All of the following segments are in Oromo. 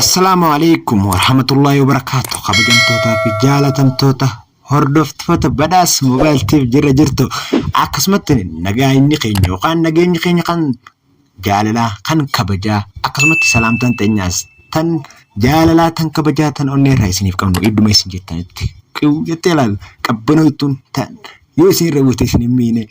Assalaamu alaikum warahmatullahi wabarakaatu. Kabajamtootaa fi jaalatamtoota hordoftoota badhaas moobaayiltiif jirra jirtu akkasumatti nagaa inni keenya yookaan nageenyi keenya kan jaalalaa kan kabajaa akkasumatti salaamtaan teenyaas tan jaalalaa tan kabajaa tan onnee irraa isiniif qabnu idduma isin jettanitti qiw jettee ilaal qabbanootuun tan yoo isin irra buute isin hin miine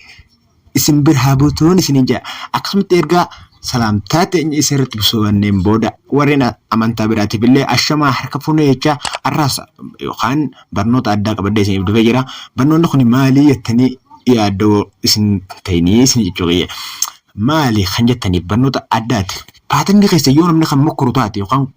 isin bira haa buutuun isiniin jedha. Akkasumatti ergaa salaamtaa teenya isin irratti busoobanneen booda warreen amantaa biraatiif illee ashamaa harka fuunee jechaa har'aas yookaan barnoota addaa qabadhee isiniif dhufee jira. Barnoonni kun maalii jettanii yaaddoo isin ta'inii isin jechuu kiyya. Maali kan jettaniif barnoota addaati. Paatarni keessa yoo namni kan mokkoru taate yookaan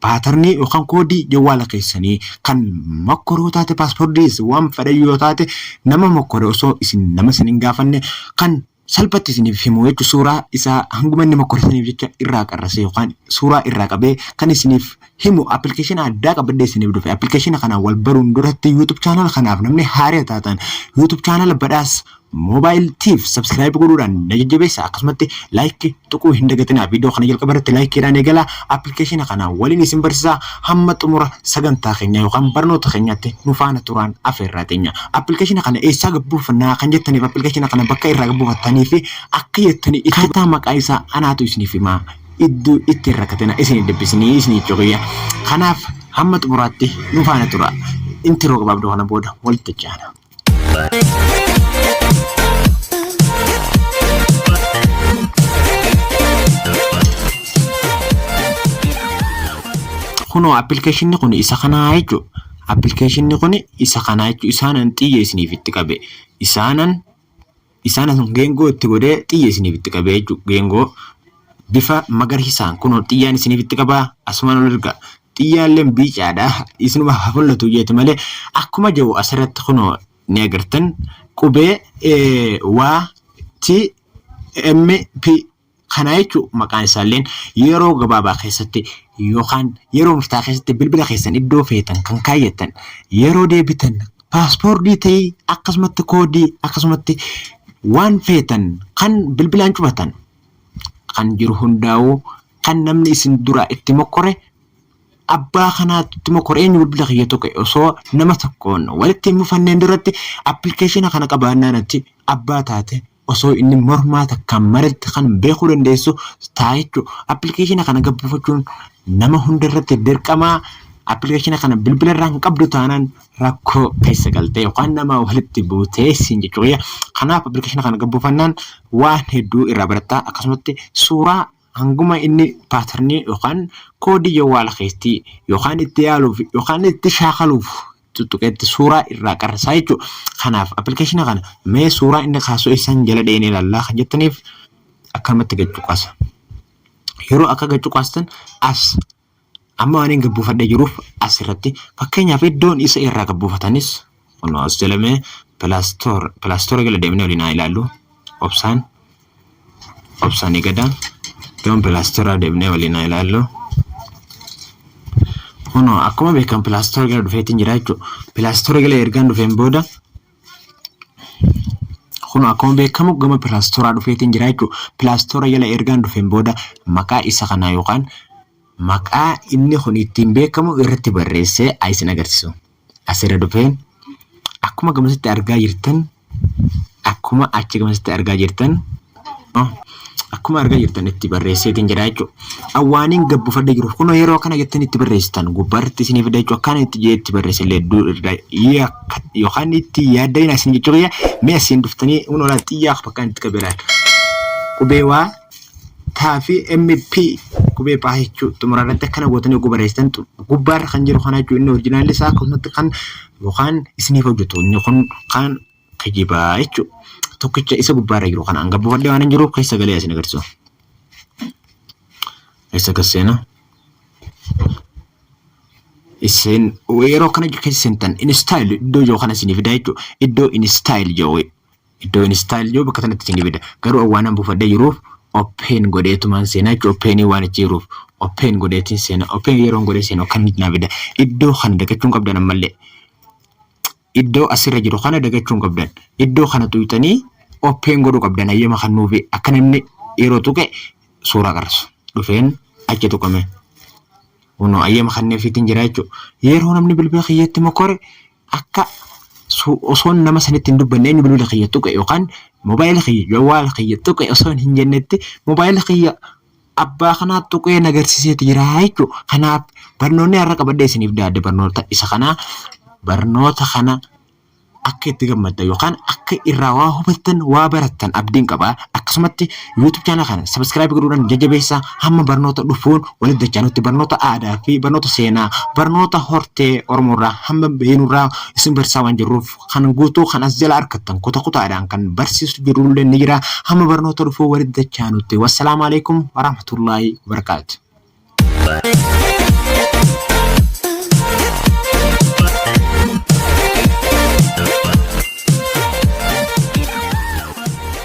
paatarnii yookaan koodii jawwaala keessanii kan mokkoruu taate paaspoortiis waan fedhan yoo taate nama mokkore osoo isin nama isin hin gaafanne kan salphatti isiniif himu jechuun suuraa isaa hanguma inni mokkore saniif jecha irraa qarrasee yookaan suuraa irraa qabee kan isiniif himu appilikeeshina addaa qabadhee isiniif dhufe. Appilikeeshina kanaan wal baruun duratti YouTube channel kanaaf namni haaraa taatan YouTube channel badhaas Mobile tiif subscribe godhuudhaan na jajjabeessa. Akkasumatti like tuquu hin dagatinaa. Viidiyoo kana jalqaba irratti likeedhaan eegala. Appilikeeshina kana waliin isin barsiisa. Hamma xumura sagantaa keenya yookaan barnoota keenyaatti nu faana turaan afeerraa teenya. Appilikeeshina kana eessaa gabbuufannaa kan jettaniif appilikeeshina kana bakka irraa gabbuufattanii fi akka jettanii itti akkaataa maqaa isaa anaatu isiniif himaa. Iddoo itti hin rakkatina isin hin dhiphisinii isin jechuu kiyya. Kanaaf hamma xumuraatti nu faana tura. Intiroo gabaabduu kana booda walitti ceana. Kunoo appilikeeshinni kun isa kanaa jechuudha. Appilikeeshinni kun isa kanaa jechuudha. Isaanan xiyya isiniif itti qabe. Isaanan isaanan geengoo itti godhee xiyya isiniif itti qabe jechuudha. Geengoo bifa magariisaan kunoo xiyyaan isiniif itti qabaa asumaan ol erga. Xiyyaalleen biicaadha. Isinuma haa mul'atu jeeti malee akkuma jiru asirratti kunoo ni agartan qubee waa T M P kana jechuun maqaan isaalleen yeroo gabaabaa keessatti yookaan yeroo murtaa'aa keessatti bilbila keessan iddoo feetan kan kaayyattan yeroo deebitan paaspoortii ta'ee akkasumatti koodii akkasumatti waan feetan kan bilbilaan cufatan kan jiru hundaa'uu kan namni isin dura itti mokkore abbaa kanaatu itti mokkore eenyu bilbila kiyya tuqe osoo nama tokkoon walitti hin mufanneen duratti appilikeeshina kana qabaannaan achi abbaa taate osoo inni mormaa takkaan maretti kan beekuu dandeessu ta'a jechuudha. Appilikeeshina kana gabbuufachuun nama hunda irratti dirqamaa appilikeeshina kana bilbila irraa hin qabdu taanaan rakkoo keessa galtee yookaan nama walitti buutee siin jechuudha. Kanaaf appilikeeshina kana gabbuufannaan waan hedduu irraa barattaa akkasumatti suuraa hanguma inni paatarnii yookaan koodii jawwaala keessatti yookaan itti yaaluuf yookaan itti shaakaluuf tuttuqetti suuraa irraa qarrisaa jechuudha. Kanaaf appilikeeshina kana mee suuraa inni kaasu eessaan jala dheenee ilaallaa kan jettaniif akkanumatti gad cuqaasa. Yeroo akka gad cuqaastan as amma waan hin gabbuufadhee jiruuf asirratti fakkeenyaaf iddoon isa irraa gabbuufatanis kunoo as jalamee pilaastoora jala deemnee waliin haa ilaallu. Obsaan obsaan eegada. Iddoon pilaastoora deemnee waliin haa ilaallu. Kunoo akkuma beekamu pilaastoora jala dhufeetiin jira jechuudha. Pilaastoora jala ergaan dhufeen booda Kun akkuma beekamu gama pilaastooraa dhufeetiin jira jechuudha. Pilaastoora jala ergaan dhufeen booda maqaa isa kanaa yookaan maqaa inni kun ittiin beekamu irratti barreessee isin agarsiisu. Asirra dhufeen akkuma gamasitti argaa jirtan akkuma achi gamasitti argaa jirtan akkuma argaa jirtan itti barreesseetiin jira jechuudha. Awwaaniin gabbifadhe jiru kunoo yeroo kana jettanii itti barreessitan gubbaarratti isinii fida jechuudha. Akkaan itti jee itti barreesse illee hedduu irra yookaan itti yaadda'ina isin jechuu kiyya mee asiin dhuftanii kun olaa xiyyaa bakka itti qabeelaan qubee waa taa fi MP qubee paa jechuu xumura irratti akkana gootanii oguu barreessitan gubbaarra kan jiru kana jechuudha inni orijinaalli isaa akkasumatti kan yookaan isiniif hojjetu inni kun kan kijibaa jechuudha. Tokkicha isa gubbaarra jiru kana hanga buufadhee waan hin jiruuf keessa galee isin agarsiisu. Keessa gad seena. Isin yeroo kana keessa seentan install iddoo jiru kana isinii fida jechuudha. Iddoo install jiru iddoo install jiru bakka kanatti isinii fida. Garuu waan an buufadhee jiruuf open godheetumaan seenaa jechuudha. Openii waan achi jiruuf open godheetiin seena. Open yeroon godhee seenu akkamitti naa fida. Iddoo kana dagachuun qabdan ammallee. Iddoo asirra jiru kana dagachuu hin qabdan. Iddoo kana tuqxanii open godhuu qabdan hayyama kan nuufi akka namni yeroo tuqe suuraa qarsu. Dhufeen achi tuqame. Kunoo ayyama kanneefiitiin jira jechuudha. Yeroo namni bilbila kiyyatti mokore akka osoon nama sanitti hin dubbanne eenyu bilbila kiyya tuqe yookaan moobaayila kiyya jawwaala kiyya tuqe osoo hin jennetti moobaayila kiyya abbaa kanaa tuqee na agarsiiseeti jira jechuudha. Kanaaf barnoonni har'a qabadhee isiniif dhiyaadhe barnoota isa kanaa barnoota kana akka itti gammaddan yookaan akka irraa waa hubattan waa barattan abdiin qaba. Akkasumatti YouTube channel kana subscribe godhuudhaan jajjabeessaa hamma barnoota dhufuun walitti dachaanutti barnoota aadaa fi barnoota seenaa barnoota hortee Oromoorraa hamma beenurraa isin barsiisaa waan jirruuf kan guutuu kan as jala argattan kuta kutaadhaan kan barsiisu jirullee ni jira hamma barnoota dhufuu walitti dachaanutti wassalaamu alaikum warahmatullaahi wabarakaatu.